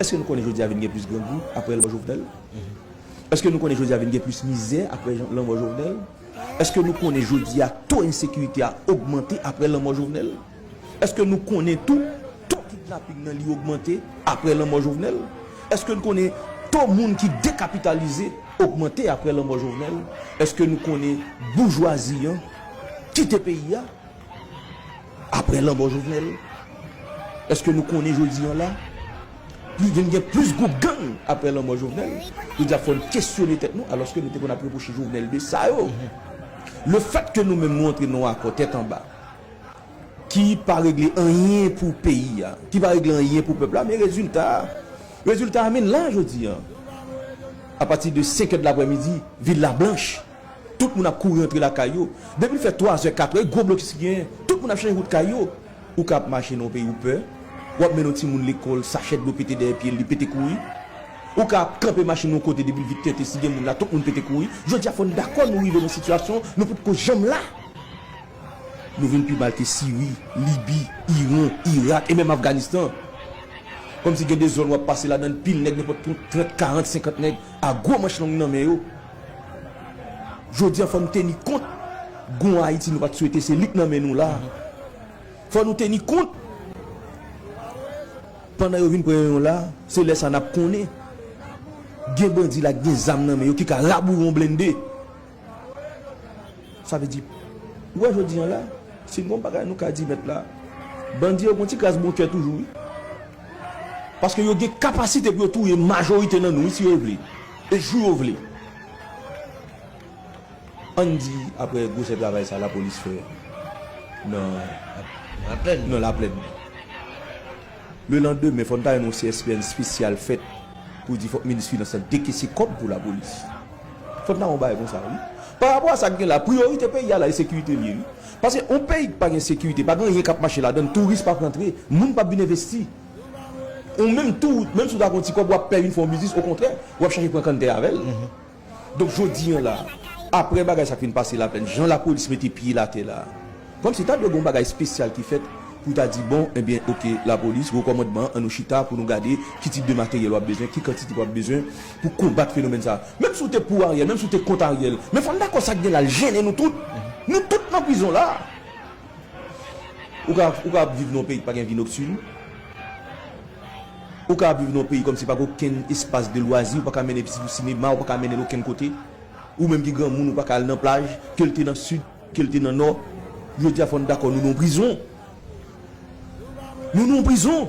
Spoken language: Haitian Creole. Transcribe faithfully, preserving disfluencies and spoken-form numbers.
Èske nou konnen jodi a vin gen plis grangou apre lanmò Jovenel? Èske nou konnen jodi a vin gen plis mizè apre jan- lanmò Jovenel? Èske nou konnen jodi a to ensekirite a ogmante apre lanmò Jovenel? Èske nou konnen tou to kidnaping nan li ogmante apre lanmò Jovenel? Èske nou konnen to moun ki dekapitalize ogmante apre lanmò Jovenel? Èske nou konnen boujwazi an kite peyi a apre lanmò Jovenel? Èske nou konnen jodi an la pli- vin gen plis gwoup gang apre lanmò Jovenel? Jodi a fò n kesyone tèt nou, alòske nou te konn ap repwoche Jovenel de sa yo. Lefètke nou menm nou antre nan yon akò tèt anba ki pa regle anyen pou peyi a, ki pa regle anyen pou pèp la, men rezilta a, rezilta a menm la jodi a. Apati de senk è de laprèmidi, vil la blanch. Tout moun ap kouri antre lakay yo. Depi l fè twa zè, kat è, gwo blokis ki genyen, tout moun ap chanje wout kay yo. Ou ka ap mache nan yon peyi ou pè, w ap mennen yon timoun lekòl, sachè dlo pete dèyè pye l, li pete kouri. Ou ka ap kanpe machin nan yon kote, depi l vit tente, si gen moun la, tout moun pete kouri. Jodi a, fò n dakò nou rive nan sitiyasyon nou potko janm la. Nou vin pi mal ke Siri, Libi, Iran, Irak e menm Afganistan. Kòmsi gen de zòn w ap pase ladan l, pil nèg, nenpòt trant, karant, senkant nèg a gwo manch long nan men yo. Jodi a, fò n teni kont. Gon Ayiti nou pa t swete, se li k nan men nou la. Fò nou teni kont. Pandan yo vin pran yo la, se lè sa n ap konnen. Gen bandi la k gen zam nan men yo ki ka raboure yon blende. Sa vle di, ou wè jodi a la, si n gon bagay nou ka di mèt la, bandi yo gon ti kras bon kè toujou, wi. Paske yo gen kapasite pou yo touye majorite nan nou, wi, si yo vle. E jou yo vle. Ann di, apre gwosè travay sa lapolis fè nan, nan Laplèn. Le landemen, fò n ta jwenn yon C S P N espesyal fèt pou di fòk minis finans la dekese kòb pou lapolis. Fò n ta yon bagay konsa, wi. Pa rapò a sa k gen la, priyorite peyi a la, e sekirite l ye, wi. Paske yon peyi k pa gen sekirite, pa gen anyen k ap mache ladan l, touris p ap rantre, moun p ap vin envesti. Ou menm tou, menm si w ta gen yon ti kòb, w ap pè vin fè yon biznis, okontrè, w ap chache pran kanntè avè l. Donk, jodi a la, apre bagay sa k fin pase Laplèn, jan lapolis mete pye l atè la, kòmsi ta dwe gen yon bagay espesyal ki fèt pou ta di, bon, ebyen, oke, lapolis, wo kòmandman, ann nou chita pou nou gade ki tip de materyèl w ap bezwen, ki kantite w ap bezwen pou konbat fenomèn sa. Menm si w te pou Ariel, menm si w te kont Ariel, men fò n dakò sa k gen la, l jennen nou tout. Nou tout nan prizon la. Ou ka, ou ka ap viv nan yon peyi ki pa gen vi noktin. Ou ka ap viv nan yon peyi kòmsi pa gen okenn espas de lwazi, ou pa ka mennen pitit ou sinema, ou pa ka mennen l okenn kote. Ou menm ki granmoun, ou pa ka al nan plaj, ke l te nan sid, ke l te nan nò. Jodi a, fò n dakò, nou nan yon prizon. Nou nan yon prizon.